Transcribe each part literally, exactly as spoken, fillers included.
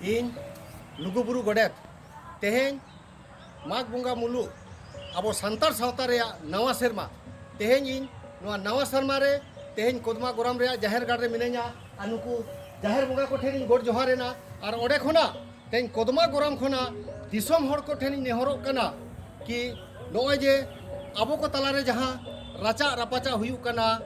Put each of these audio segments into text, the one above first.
ᱤᱧ ᱞᱩᱜᱩᱵᱩᱨᱩ ᱜᱚᱰᱮᱛ, ᱛᱮᱦᱮᱧ ᱢᱟᱜᱽ ᱵᱚᱸᱜᱟ ᱢᱩᱞᱩᱜ ᱟᱵᱚ ᱥᱟᱱᱛᱟᱲ ᱥᱟᱶᱛᱟ ᱨᱮᱭᱟᱜ ᱱᱟᱣᱟ ᱥᱮᱨᱢᱟ, ᱛᱮᱦᱮᱧ ᱤᱧ ᱱᱚᱣᱟ ᱱᱟᱣᱟ ᱥᱮᱨᱢᱟ ᱨᱮ ᱛᱮᱦᱮᱧ ᱠᱚᱫᱢᱟ ᱜᱚᱨᱟᱢ ᱨᱮᱭᱟᱜ ᱡᱟᱦᱮᱨ ᱜᱟᱲ ᱨᱮ ᱢᱤᱱᱟᱹᱧᱟ᱾ ᱟᱨ ᱱᱩᱠᱩ ᱡᱟᱦᱮᱨ ᱵᱚᱸᱜᱟ ᱠᱚᱴᱷᱮᱱ ᱤᱧ ᱜᱚᱰ ᱡᱚᱦᱟᱨ ᱮᱱᱟ᱾ ᱟᱨ ᱚᱸᱰᱮ ᱠᱷᱚᱱᱟᱜ ᱛᱮᱦᱮᱧ ᱠᱚᱫᱢᱟ ᱜᱚᱨᱟᱢ ᱠᱷᱚᱱᱟᱜ ᱫᱤᱥᱚᱢ ᱦᱚᱲ ᱠᱚᱴᱷᱮᱱ ᱤᱧ ᱱᱮᱦᱚᱨᱚᱜ ᱠᱟᱱᱟ ᱠᱤ ᱱᱚᱜᱼᱚᱭ ᱡᱮ ᱟᱵᱚ ᱠᱚ ᱛᱟᱞᱟᱨᱮ ᱡᱟᱦᱟᱸ ᱨᱟᱪᱟᱜ ᱨᱟᱯᱟᱪᱟᱜ ᱦᱩᱭᱩᱜ ᱠᱟᱱᱟ,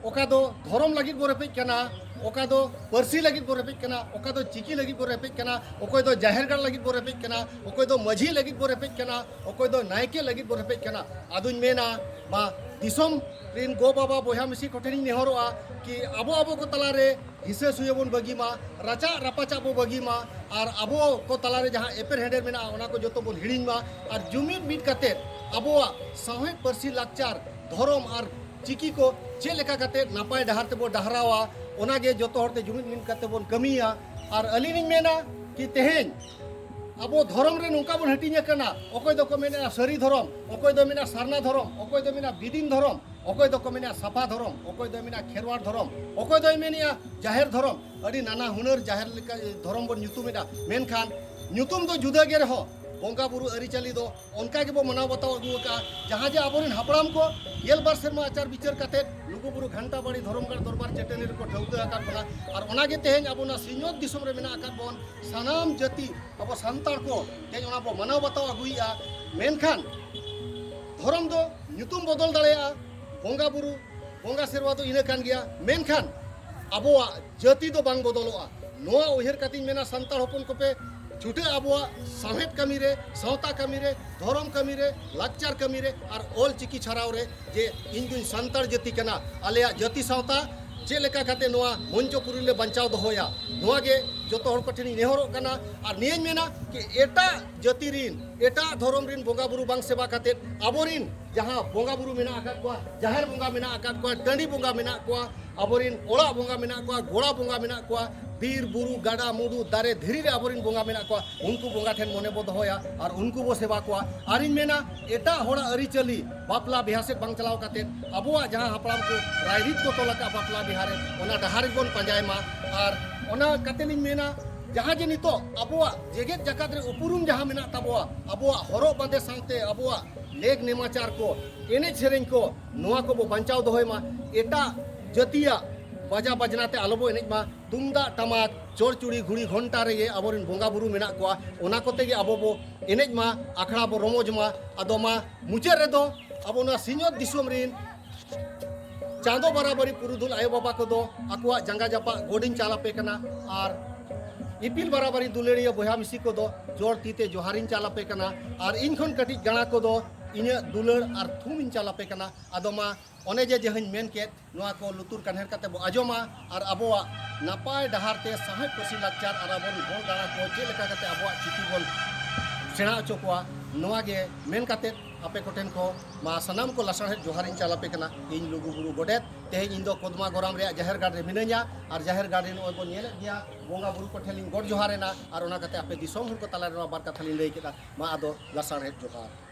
ᱚᱠᱟ ᱫᱚ ᱫᱷᱚᱨᱚᱢ ᱞᱟᱹᱜᱤᱫ ᱵᱚ ᱨᱮᱯᱮᱡ ᱠᱟᱱᱟ, ᱚᱠᱟ ᱫᱚ ᱯᱟᱹᱨᱥᱤ ᱞᱟᱹᱜᱤᱫ ᱵᱚ ᱨᱮᱯᱮᱡ ᱠᱟᱱᱟ, ᱚᱠᱟ ᱫᱚ ᱪᱤᱠᱤ ᱞᱟᱹᱜᱤᱫ ᱵᱚ ᱨᱮᱯᱮᱡ ᱠᱟᱱᱟ, ᱚᱠᱚᱭ ᱫᱚ ᱡᱟᱦᱮᱨ ᱜᱟᱲ ᱞᱟᱹᱜᱤᱫ ᱵᱚ ᱨᱮᱯᱮᱡ ᱠᱟᱱᱟ, ᱚᱠᱚᱭ ᱫᱚ ᱢᱟᱹᱡᱷᱤ ᱞᱟᱹᱜᱤᱫ ᱵᱚ ᱨᱮᱯᱮᱡ ᱠᱟᱱᱟ, ᱚᱠᱚᱭ ᱫᱚ ᱱᱟᱭᱠᱮ ᱞᱟᱹᱜᱤᱫ ᱵᱚ ᱨᱮᱯᱮᱡ ᱠᱟᱱᱟ᱾ ᱟᱫᱚᱧ ᱢᱮᱱᱟ, ᱢᱟ ᱫᱤᱥᱚᱢ ᱨᱤᱱ ᱜᱚ ᱵᱟᱵᱟ ᱵᱚᱭᱦᱟ ᱢᱤᱥᱤ ᱠᱚᱴᱷᱮᱱᱤᱧ ᱱᱮᱦᱚᱨᱚᱜᱼᱟ ᱠᱤ ᱟᱵᱚ ᱟᱵᱚ ᱠᱚ ᱛᱟᱞᱟᱨᱮ ᱦᱤᱥᱟᱹ ᱥᱩᱭᱟᱹ ᱵᱚᱱ ᱵᱟᱹᱜᱤ ᱢᱟ, ᱨᱟᱪᱟᱜ ᱨᱟᱯᱟᱪᱟᱜ ᱵᱚ ᱵᱟᱹᱜᱤ ᱢᱟ, ᱟᱨ ᱟᱵᱚ ᱠᱚ ᱛᱟᱞᱟᱨᱮ ᱡᱟᱦᱟᱸ ᱮᱯᱮᱨ ᱦᱮᱸᱰᱮᱨ ᱢᱮᱱᱟᱜᱼᱟ, ᱚᱱᱟ ᱠᱚ ᱡᱚᱛᱚ ᱵᱚᱱ ᱦᱤᱲᱤᱧ ᱢᱟ, ᱟᱨ ᱡᱩᱢᱤᱫ ᱢᱤᱫ ᱠᱟᱛᱮ ᱟᱵᱚᱣᱟᱜ ᱥᱟᱶᱦᱮᱫ, ᱯᱟᱹᱨᱥᱤ, ᱞᱟᱠᱪᱟᱨ, ᱫᱷᱚᱨᱚᱢ ᱟᱨ ᱪᱤᱠᱤ ᱠᱚ ᱪᱮᱫ ᱞᱮᱠᱟ ᱠᱟᱛᱮ ᱱᱟᱯᱟᱭ ᱰᱟᱦᱟᱨ ᱛᱮᱵᱚ ᱰᱟᱦᱨᱟᱣᱟ, ᱚᱱᱟᱜᱮ ᱡᱚᱛᱚ ᱦᱚᱲᱛᱮ ᱡᱩᱢᱤᱫ ᱢᱤᱫ ᱠᱟᱛᱮ ᱵᱚᱱ ᱠᱟᱹᱢᱤᱭᱟ᱾ ᱟᱨ ᱟᱹᱞᱤᱧ ᱞᱤᱧ ᱢᱮᱱᱟ ᱠᱤ ᱛᱮᱦᱮᱧ ᱟᱵᱚ ᱫᱷᱚᱨᱚᱢ ᱨᱮ ᱱᱚᱝᱠᱟ ᱵᱚᱱ ᱦᱟᱹᱴᱤᱧ ᱟᱠᱟᱱᱟ, ᱚᱠᱚᱭ ᱫᱚᱠᱚ ᱢᱮᱱᱮᱫᱼᱟ ᱥᱟᱹᱨᱤ ᱫᱷᱚᱨᱚᱢ, ᱚᱠᱚᱭ ᱫᱚ ᱢᱮᱱᱟ ᱥᱟᱨᱱᱟ ᱫᱷᱚᱨᱚᱢ, ᱚᱠᱚᱭ ᱫᱚ ᱢᱮᱱᱟ ᱵᱤᱫᱤᱱ ᱫᱷᱚᱨᱚᱢ, ᱚᱠᱚᱭ ᱫᱚᱠᱚ ᱢᱮᱱᱟ ᱥᱟᱯᱷᱟ ᱫᱷᱚᱨᱚᱢ, ᱚᱠᱚᱭ ᱫᱚᱭ ᱢᱮᱱᱟ ᱠᱷᱮᱨᱣᱟᱲ ᱫᱷᱚᱨᱚᱢ, ᱚᱠᱚᱭ ᱫᱚᱭ ᱢᱮᱱᱮᱫᱼᱟ ᱡᱟᱦᱮᱨ ᱫᱷᱚᱨᱚᱢ᱾ ᱟᱹᱰᱤ ᱱᱟᱱᱟ ᱦᱩᱱᱟᱹᱨ ᱡᱟᱦᱮᱨ ᱞᱮᱠᱟ ᱫᱷᱚᱨᱚᱢ ᱵᱚᱱ ᱧᱩᱛᱩᱢᱮᱫᱼᱟ, ᱢᱮᱱᱠᱷᱟᱱ ᱧᱩᱛᱩᱢ ᱫᱚ ᱡᱩᱫᱟᱹ ᱜᱮ ᱨᱮᱦᱚᱸ ᱵᱚᱸᱜᱟ ᱵᱩᱨᱩ ᱟᱹᱨᱤᱪᱟᱹᱞᱤ ᱫᱚ ᱚᱱᱠᱟ ᱜᱮᱵᱚ ᱢᱟᱱᱟᱣ ᱵᱟᱛᱟᱣ ᱟᱹᱜᱩ ᱟᱠᱟᱫᱼᱟ᱾ ᱡᱟᱦᱟᱸ ᱡᱮ ᱟᱵᱚᱨᱮᱱ ᱦᱟᱯᱲᱟᱢ ᱠᱚ ᱜᱮᱞ ᱵᱟᱨ ᱥᱮᱨᱢᱟ ᱟᱪᱟᱨ ᱵᱤᱪᱟᱹᱨ ᱠᱟᱛᱮᱫ ᱞᱩᱜᱩᱵᱩᱨᱩ ᱜᱷᱟᱱᱴᱟ ᱵᱟᱲᱤ ᱫᱷᱚᱨᱚᱢ ᱜᱟᱲ ᱫᱚᱨᱵᱟᱨ ᱪᱟᱹᱴᱟᱹᱱᱤ ᱨᱮᱠᱚ ᱴᱷᱟᱹᱣᱠᱟᱹ ᱟᱠᱟᱫ ᱵᱚᱱᱟ, ᱟᱨ ᱚᱱᱟᱜᱮ ᱛᱮᱦᱮᱧ ᱟᱵᱚ ᱱᱚᱣᱟ ᱥᱤᱧᱚᱛ ᱫᱤᱥᱚᱢ ᱨᱮ ᱢᱮᱱᱟᱜ ᱟᱠᱟᱫ ᱵᱚᱱ ᱥᱟᱱᱟᱢ ᱡᱟᱹᱛᱤ ᱟᱵᱚ ᱥᱟᱱᱛᱟᱲ ᱠᱚ ᱛᱮᱦᱮᱧ ᱚᱱᱟ ᱵᱚ ᱢᱟᱱᱟᱣ ᱵᱟᱛᱟᱣ ᱟᱹᱜᱩᱭᱮᱫᱼᱟ᱾ ᱢᱮᱱᱠᱷᱟᱱ ᱫᱷᱚᱨᱚᱢ ᱫᱚ ᱧᱩᱛᱩᱢ ᱵᱚᱫᱚᱞ ᱫᱟᱲᱮᱭᱟᱜᱼᱟ, ᱵᱚᱸᱜᱟ ᱵᱩᱨᱩ, ᱵᱚᱸᱜᱟ ᱥᱮᱨᱣᱟ ᱫᱚ ᱤᱱᱟᱹ ᱠᱟᱱ ᱜᱮᱭᱟ, ᱢᱮᱱᱠᱷᱟᱱ ᱟᱵᱚᱣᱟᱜ ᱡᱟᱹᱛᱤ ᱫᱚ ᱵᱟᱝ ᱵᱚᱫᱚᱞᱚᱜᱼᱟ᱾ ᱱᱚᱣᱟ ᱩᱭᱦᱟᱹᱨ ᱠᱟᱛᱮᱧ ᱢᱮᱱᱟ, ᱥᱟᱱᱛᱟᱲ ᱦᱚᱯᱚᱱ ᱠᱚᱯᱮ ᱪᱷᱩᱴᱟᱹᱜ ᱟᱵᱚᱣᱟᱜ ᱥᱟᱶᱦᱮᱫ ᱠᱟᱹᱢᱤ ᱨᱮ, ᱥᱟᱶᱛᱟ ᱠᱟᱹᱢᱤ ᱨᱮ, ᱫᱷᱚᱨᱚᱢ ᱠᱟᱹᱢᱤ ᱨᱮ, ᱞᱟᱠᱪᱟᱨ ᱠᱟᱹᱢᱤ ᱨᱮ ᱟᱨ ᱚᱞ ᱪᱤᱠᱤ ᱪᱷᱟᱨᱟᱣ ᱨᱮ, ᱡᱮ ᱤᱧ ᱫᱩᱧ ᱥᱟᱱᱛᱟᱲ ᱡᱟᱹᱛᱤ ᱠᱟᱱᱟ, ᱟᱞᱮᱭᱟᱜ ᱡᱟᱹᱛᱤ ᱥᱟᱶᱛᱟ ᱪᱮᱫ ᱞᱮᱠᱟ ᱠᱟᱛᱮ ᱱᱚᱣᱟ ᱢᱚᱧᱪᱚᱯᱩᱨᱤ ᱞᱮ ᱵᱟᱧᱪᱟᱣ ᱫᱚᱦᱚᱭᱟ, ᱱᱚᱣᱟ ᱜᱮ ᱡᱚᱛᱚ ᱦᱚᱲ ᱠᱚᱴᱷᱮᱱᱤᱧ ᱱᱮᱦᱚᱨᱚᱜ ᱠᱟᱱᱟ᱾ ᱟᱨ ᱱᱤᱭᱟᱹᱧ ᱢᱮᱱᱟ ᱠᱤ ᱮᱴᱟᱜ ᱡᱟᱹᱛᱤ ᱨᱤᱱ, ᱮᱴᱟᱜ ᱫᱷᱚᱨᱚᱢ ᱨᱤᱱ ᱵᱚᱸᱜᱟ ᱵᱩᱨᱩ ᱵᱟᱝ ᱥᱮᱵᱟ ᱠᱟᱛᱮ ᱟᱵᱚᱨᱤᱱ ᱡᱟᱦᱟᱸ ᱵᱚᱸᱜᱟ ᱵᱩᱨᱩ ᱢᱮᱱᱟᱜ ᱟᱠᱟᱫ ᱠᱚᱣᱟ, ᱡᱟᱦᱮᱨ ᱵᱚᱸᱜᱟ ᱢᱮᱱᱟᱜ ᱟᱠᱟᱫ ᱠᱚᱣᱟ, ᱴᱟᱺᱰᱤ ᱵᱚᱸᱜᱟ ᱢᱮᱱᱟᱜ ᱠᱚᱣᱟ, ᱟᱵᱚᱨᱤᱱ ᱚᱲᱟᱜ ᱵᱚᱸᱜᱟ ᱢᱮᱱᱟᱜ ᱠᱚᱣᱟ, ᱜᱚᱲᱟ ᱵᱚᱸᱜᱟ ᱢᱮᱱᱟᱜ ᱠᱚᱣᱟ, ᱵᱤᱨ ᱵᱩᱨᱩ ᱜᱟᱰᱟ ᱢᱩᱰᱩ ᱫᱟᱨᱮ ᱫᱷᱤᱨᱤ ᱨᱮ ᱟᱵᱚᱨᱤᱱ ᱵᱚᱸᱜᱟ ᱢᱮᱱᱟᱜ ᱠᱚᱣᱟ, ᱩᱱᱠᱩ ᱵᱚᱸᱜᱟ ᱴᱷᱮᱱ ᱢᱚᱱᱮ ᱵᱚ ᱫᱚᱦᱚᱭᱟ ᱟᱨ ᱩᱱᱠᱩ ᱵᱚ ᱥᱮᱵᱟ ᱠᱚᱣᱟ᱾ ᱟᱨᱤᱧ ᱢᱮᱱᱟ, ᱮᱴᱟᱜ ᱦᱚᱲᱟᱜ ᱟᱹᱨᱤᱪᱟᱹᱞᱤ ᱵᱟᱯᱞᱟ ᱵᱤᱦᱟ ᱥᱮᱫ ᱵᱟᱝ ᱪᱟᱞᱟᱣ ᱠᱟᱛᱮ ᱟᱵᱚᱣᱟᱜ ᱡᱟᱦᱟᱸ ᱦᱟᱯᱲᱟᱢ ᱠᱚ ᱨᱟᱭᱨᱤᱛ ᱠᱚ ᱛᱚᱞ ᱟᱠᱟᱫ ᱵᱟᱯᱞᱟ ᱵᱤᱦᱟ ᱨᱮ, ᱚᱱᱟ ᱰᱟᱦᱟᱨ ᱨᱮᱵᱚᱱ ᱯᱟᱸᱡᱟᱭ ᱢᱟ᱾ ᱟᱨ ᱚᱱᱟ ᱠᱟᱛᱮ ᱞᱤᱧ ᱢᱮᱱᱟ, ᱡᱟᱦᱟᱸ ᱡᱮ ᱱᱤᱛᱚᱜ ᱟᱵᱚᱣᱟᱜ ᱡᱮᱜᱮᱛ ᱡᱟᱠᱟᱛ ᱨᱮ ᱩᱯᱨᱩᱢ ᱡᱟᱦᱟᱸ ᱢᱮᱱᱟᱜ ᱛᱟᱵᱚᱣᱟ, ᱟᱵᱚᱣᱟᱜ ᱦᱚᱨᱚᱜ ᱵᱟᱸᱫᱮ ᱥᱟᱶᱛᱮ ᱟᱵᱚᱣᱟᱜ ᱞᱮᱠ ᱱᱮᱢᱟᱪᱟᱨ ᱠᱚ, ᱮᱱᱮᱡ ᱥᱮᱨᱮᱧ ᱠᱚ, ᱱᱚᱣᱟ ᱠᱚᱵᱚ ᱵᱟᱧᱪᱟᱣ ᱫᱚᱦᱚᱭ ᱢᱟ᱾ ᱮᱴᱟᱜ ᱡᱟᱹᱛᱤᱭᱟᱜ ᱵᱟᱡᱟ ᱵᱟᱡᱽᱱᱟ ᱛᱮ ᱟᱞᱚᱵᱚ ᱮᱱᱮᱡ ᱢᱟ᱾ ᱛᱩᱢᱫᱟᱜ ᱴᱟᱢᱟᱠ, ᱪᱚᱲᱪᱩᱲᱤ, ᱜᱷᱩᱲᱤ ᱜᱷᱚᱱᱴᱟ ᱨᱮᱜᱮ ᱟᱵᱚᱨᱮᱱ ᱵᱚᱸᱜᱟ ᱵᱩᱨᱩ ᱢᱮᱱᱟᱜ ᱠᱚᱣᱟ, ᱚᱱᱟ ᱠᱚᱛᱮ ᱜᱮ ᱟᱵᱚ ᱵᱚ ᱮᱱᱮᱡ ᱢᱟ, ᱟᱠᱷᱲᱟ ᱵᱚ ᱨᱚᱢᱚᱡᱽ ᱢᱟ᱾ ᱟᱫᱚ ᱢᱟ ᱢᱩᱪᱟᱹᱫ ᱨᱮᱫᱚ ᱟᱵᱚ ᱱᱚᱣᱟ ᱥᱤᱧᱚᱛ ᱫᱤᱥᱚᱢ ᱨᱮᱱ ᱪᱟᱸᱫᱚ ᱵᱟᱨᱟᱵᱟᱨᱤ ᱯᱩᱨᱩᱫᱷᱩᱞ ᱟᱭᱳ ᱵᱟᱵᱟ ᱠᱚᱫᱚ ᱟᱠᱚᱣᱟᱜ ᱡᱟᱸᱜᱟ ᱡᱟᱯᱟᱜ ᱜᱚᱰ ᱤᱧ ᱪᱟᱞ ᱟᱯᱮ ᱠᱟᱱᱟ, ᱟᱨ ᱤᱯᱤᱞ ᱵᱟᱨᱟᱵᱟᱨᱤ ᱫᱩᱞᱟᱹᱲᱤᱭᱟᱹ ᱵᱚᱭᱦᱟ ᱢᱤᱥᱤ ᱠᱚᱫᱚ ᱡᱚᱲ ᱛᱤ ᱛᱮ ᱡᱚᱦᱟᱨᱤᱧ ᱪᱟᱞ ᱟᱯᱮ ᱠᱟᱱᱟ, ᱟᱨ ᱤᱧ ᱠᱷᱚᱱ ᱠᱟᱹᱴᱤᱡ ᱜᱟᱬᱟ ᱠᱚᱫᱚ ᱤᱧᱟᱹᱜ ᱫᱩᱞᱟᱹᱲ ᱟᱨ ᱛᱷᱩᱢ ᱤᱧ ᱪᱟᱞ ᱟᱯᱮ ᱠᱟᱱᱟ᱾ ᱟᱫᱚ ᱢᱟ ᱚᱱᱮ ᱡᱮ ᱡᱟᱦᱟᱸᱧ ᱢᱮᱱ ᱠᱮᱫ, ᱱᱚᱣᱟ ᱠᱚ ᱞᱩᱛᱩᱨ ᱠᱟᱱᱦᱮᱨ ᱠᱟᱛᱮ ᱵᱚ ᱟᱸᱡᱚᱢᱟ ᱟᱨ ᱟᱵᱚᱣᱟᱜ ᱱᱟᱯᱟᱭ ᱰᱟᱦᱟᱨ ᱛᱮ ᱥᱟᱶᱦᱮᱫ ᱯᱟᱹᱨᱥᱤ ᱞᱟᱠᱪᱟᱨ ᱟᱨ ᱟᱵᱚᱨᱮᱱ ᱦᱚᱲ ᱜᱟᱬᱟ ᱠᱚ ᱪᱮᱫ ᱞᱮᱠᱟ ᱠᱟᱛᱮ ᱟᱵᱚᱣᱟᱜ ᱪᱤᱠᱤ ᱵᱚᱱ ᱥᱮᱬᱟ ᱦᱚᱪᱚ ᱠᱚᱣᱟ, ᱱᱚᱣᱟ ᱜᱮ ᱢᱮᱱ ᱠᱟᱛᱮ ᱟᱯᱮ ᱠᱚᱴᱷᱮᱱ ᱠᱚ ᱢᱟ ᱥᱟᱱᱟᱢ ᱠᱚ ᱞᱟᱥᱟᱲᱦᱮᱫ ᱡᱚᱦᱟᱨᱤᱧ ᱪᱟᱞ ᱟᱯᱮ ᱠᱟᱱᱟ᱾ ᱤᱧ ᱞᱩᱜᱩ ᱵᱩᱨᱩ ᱜᱚᱰᱮᱛ, ᱛᱮᱦᱮᱧ ᱤᱧ ᱫᱚ ᱠᱚᱫᱢᱟ ᱜᱚᱨᱟᱢ ᱨᱮᱭᱟᱜ ᱡᱟᱦᱮᱨ ᱜᱟᱲ ᱨᱮ ᱢᱤᱱᱟᱹᱧᱟ, ᱟᱨ ᱡᱟᱦᱮᱨ ᱜᱟᱲ ᱨᱮ ᱱᱚᱜᱼᱚᱭ ᱵᱚᱱ ᱧᱮᱞᱮᱫ ᱜᱮᱭᱟ, ᱵᱚᱸᱜᱟ ᱵᱩᱨᱩ ᱠᱚᱴᱷᱮᱱ ᱞᱤᱧ ᱜᱚᱰ ᱡᱚᱦᱟᱨ ᱮᱱᱟ, ᱟᱨ ᱚᱱᱟ ᱠᱟᱛᱮ ᱟᱯᱮ ᱫᱤᱥᱚᱢ ᱦᱚᱲ ᱠᱚ ᱛᱟᱞᱟᱨᱮ ᱱᱚᱣᱟ ᱵᱟᱨ ᱠᱟᱛᱷᱟ ᱞᱤᱧ ᱞᱟᱹᱭ ᱠᱮᱫᱟ᱾ ᱢᱟ ᱟᱫᱚ ᱞᱟᱥᱟᱲᱦᱮᱫ ᱡᱚᱦᱟᱨ᱾